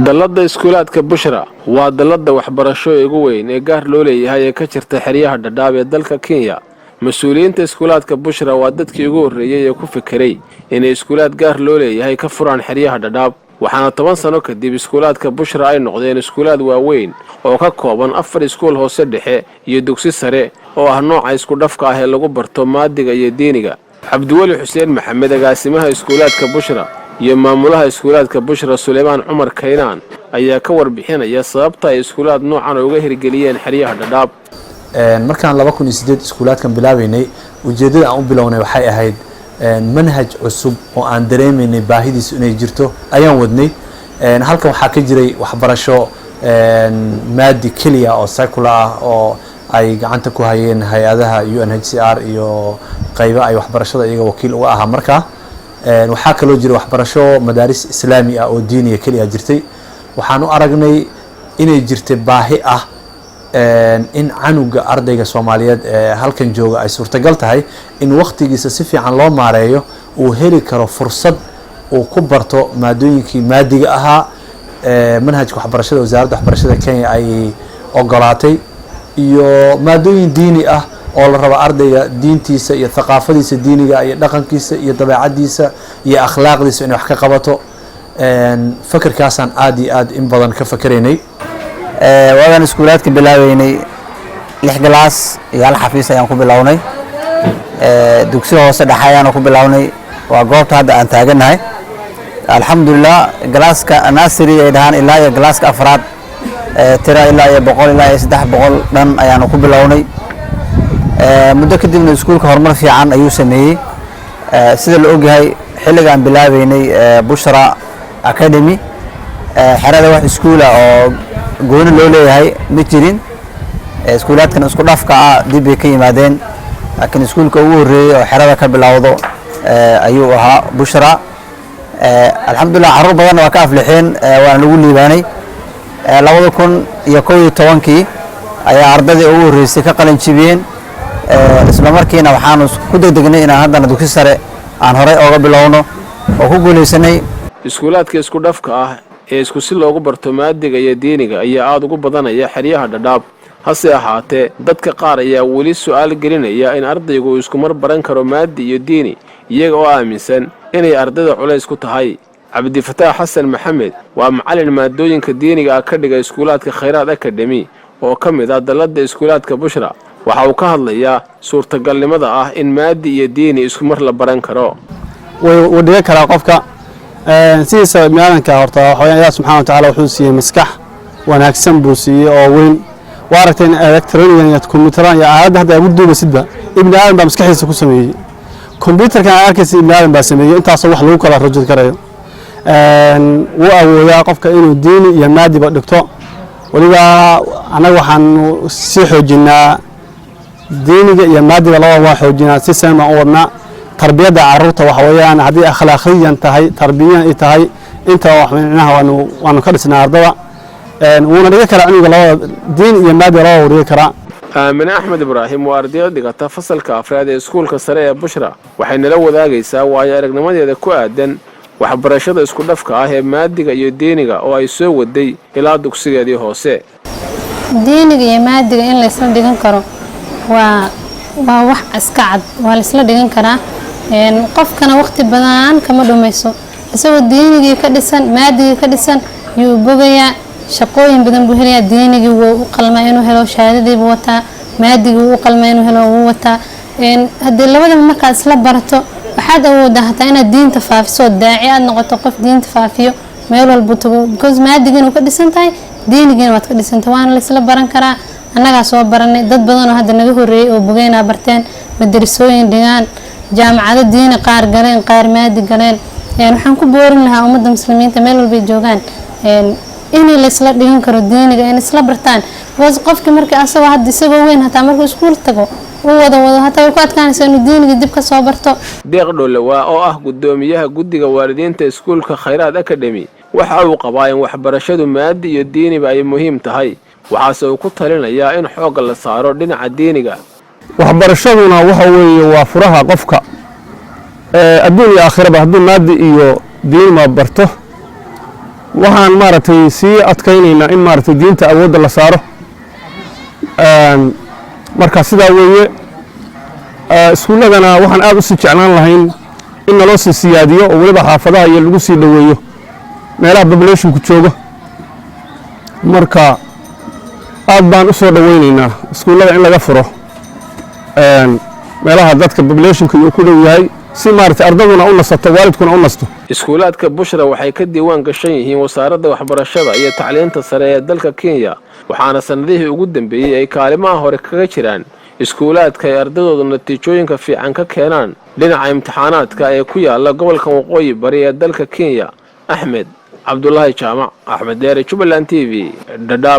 Dalladda Iskuulaadka Bushra waa dalladda waxbarasho ee ugu weyn ee gaar loo leeyahay ee ka jirta xeryaha Dhadhaab ee dalka Kenya. Mas-uuliyiinta Iskuulaadka Bushra waa dadkii ugu horreeyey ee ku fikiray inay iskuulaad gaar loo leeyahay ka furaan xeryaha Dhadhaab, waxaana 10 sano kadib Iskuulaadka Bushra ay noqdeen iskuulaad waaweyn oo ka kooban afar iskuul hoose, dhexe iyo dugsi sare oo ah nooca isku dhafka ah ee lagu barto maadiga iyo diiniga. Cabdiweli Xuseen Maxamed, agaasimaha Iskuulaadka Bushra, iyo maamulaha Iskuulaadka Bushra, Suleymaan Cumar Kaynaan, ayaa ka warbixinaya sababta ay iskuulaad noocan uga hirgeliyeen xeryaha Dhadhaab. Markaan 2008 iskuulaadkan bilaabeynay, ujeeddada aan u bilownay waxay ahayd manhaj cusub oo aan dareemaynay baahidiisu inay jirto ayaan wadnay. Halkan waxaa ka jiray waxbarasho maadi keliya oo secular ah oo ay gacanta ku hayeen hay-adaha UNHCR iyo qaybo ay waxbarashada iyaga wakiil uga ahaa. Markaa waxaa kaloo jiray waxbarasho madaaris islaami ah oo diiniya keliya jirtay. Waxaan u aragnay inay jirtay baahi ah in canuga ardayga Soomaaliyeed ee halkan jooga ay suurtagal tahay in waktigiisa si fiican loo maareeyo, uu heli karo fursad uu ku barto maadooyinkii maadiga ahaa, manhajka waxbarashada Wasaaradda Waxbarashada Kenya ay ogolaatay, iyo maadooyin diini ah oo la rabo ardayga diintiisa iyo thaqaafadiisa diiniga iyo dhaqankiisa iyo dabeecadiisa iyo akhlaaqdiisa inay wax ka qabato. Fakerkaasaan aada iyo aad in badan ka fakeraynay. Waagaan iskuulaadka bilaabeynay, lix galaas iyo hal xafiis ayaan ku bilownay. Dugsi hoose dhexe ayaana ku bilownay, waa goobta hadda aan taagannahay. Alxamdulilah, galaaska nursery ay dhahaan ilaa iyo galaaska afraad, tira ilaa iyo 100 ilaa iyo 300 dhan ayaanu ku bilownay. Muddo kadibna iskuulka horumar fiican ayuu sameeyey. Sida la ogyahay, xilligaan bilaabeynay Bushra Academy, xerada wax iskuula oo gooni loo leeyahay ma jirin. Iskuulaadkan isku dhafka ah dib bay ka yimaadeen, laakiin iskuulka ugu horreeyey oo xerada ka bilowdo ayuu ahaa Bushra. Alxamdulilah, carruur badanna waa ka aflixeen, waana lagu liibaanay. 2011-kii ayaa ardaydii ugu horreysay ka qalin jibiyeen. Isla markiina waxaanu ku degdegnay inaan haddana dugsi sare aan horey ooga bilowno oo ku guulaysanay. Iskuulaadka isku dhafka ah ee isku si loogu barto maadiga iyo diiniga ayaa aada ugu badanaya xeryaha Dhadhaab. Hase ahaatee, dadka qaar ayaa weli su'aal gelinaya in ardaygu uu iskumar baran karo maadi iyo diini, iyaga oo aaminsan inay ardayda culays ku tahay. Cabdifataax Xasan Maxamed waa macallin maadooyinka diiniga ah ka dhiga Iskuulaadka Khayraad Academy oo ka mid ah dalladda Iskuulaadka Bushra. Waxa uu ka hadlayaa suurtagalnimada ah in maadi iyo diini isku mar la baran karo. Wuu dhigan karaa qofka sidiisa ibni aadanka. Horta waxa weyaan, Ilaah subxana wa tacaala wuxuu siiyey maskax wanaagsan buu siiyey oo weyn. Waa aragtay in electronigan iyo kombiyuutarada iyo aaladda hadda aad ugu duubaysidba ibni aadan baa maskaxdiisa ku sameeyey. Kombiyuutarkan aad arkaysa ibni aadan baa sameeyey, intaasoo wax lagu kala rajin karayo. Wuu awoodaa qofka inuu diini iyo maadiba dhigto. Weliba annaga waxaanu sii xoojinaa diiniga iyo maadiga, labada waa xoojinaa, si seen baan u wadnaa tarbiyadda carruurta. Waxa weeyaan, haddii akhlaaqiyan tahay, tarbiyan ay tahay, inta wax micnaha waanu ka dhisnaa ardada. Wuuna dhigan karaa cunuga labada, diin iyo maadiga labada wuu dhigan karaa. Aamine Axmed Ibraahim waa ardayad dhigata fasalka afraad ee iskuulka sare ee Bushra. Waxay nala wadaagaysaa waayo aragnimadeeda ku aadan waxbarashada isku dhafka ah ee maadiga iyo diiniga oo ay soo waday ilaa dugsigeedii hoose. Diiniga iyo maadiga in laysla dhigan karo waa wax iska cad, waa laysla dhigan karaa. Qofkana waqti badan kama dhumayso. Isagoo diinigii ka dhisan, maadigii ka dhisan yuu bogayaa, shaqooyin badan buu helayaa. Diinigii wuu u qalmaa inuu helo, shahaadadiibuu wataa. Maadigii wuu u qalmaa inuu helo, wuu wataa. Haddii labadaba markaad isla barato, waxaad awoodaa hataa inaad diinta faafiso oo daaci aad noqoto, qof diinta faafiyo meel walbuu tago, because maadigiina ka dhisan tahay, diinigiina waad ka dhisantahay. Waana laysla baran karaa. Annagaa soo baranay, dad badan oo hadda naga horreeyay oo bogeynaa barteen, madarasooyin dhigaan, jaamacado diini qaar galeen, qaar maadi galeen. Waxaan ku boorin lahaa ummadda muslimiinta meel walbay joogaan in laysla dhigan karo diiniga, in isla bartaan, because qofki marka asagoo hadda isagoo weyn hataa markuu iskuul tago uu wada wado, hataa way ku adkaanaysaa inuu diiniga dib ka soo barto. Deeq Dhoolawaa oo ah guddoomiyaha guddiga waalidiinta Iskuulka Khayraad Academy waxa uu qabaa in waxbarashadu maadi iyo diiniba ay muhiim tahay, waxaase uu ku talinayaa in xoogga la saaro dhinaca diiniga. Waxbarashaduna waxa weeye waa furaha qofka adduun iyo aakhiraba. Hadduu maadi iyo diinima barto, Waxaan maaragtay sii adkaynaynaa in maaragtay diinta awoodda la saaro. Marka sidaa weeye. Iskuulladana waxaan aad u sii jeclaan lahayn in naloo sii siyaadiyo oo weliba xaafadaha iyo lagu sii dhoweeyo meelaha populationku joogo. Marka aad baan u soo dhoweynaynaa iskuullada in laga furo meelaha dadka populationka uu ku dhow yahay, si maaragtay ardaduna u nasato, waalidkuna u nasto. Iskuulaadka Bushra waxay ka diiwaan gashan yihiin Wasaaradda Waxbarashada iyo Tacliinta Sare ee dalka Kenya, waxaana sannadihii ugu dambeeyey ay kaalimaha hore kaga jiraan iskuulaadka ay ardadoodu natiijooyinka fiican ka keenaan dhinaca imtixaanaadka ee ku yaala gobolka Waqooyi Bari ee dalka Kenya. Axmed Cabdulaahi Jaamac, Axmed Deere, Jubbaland TV, Dhadhaab.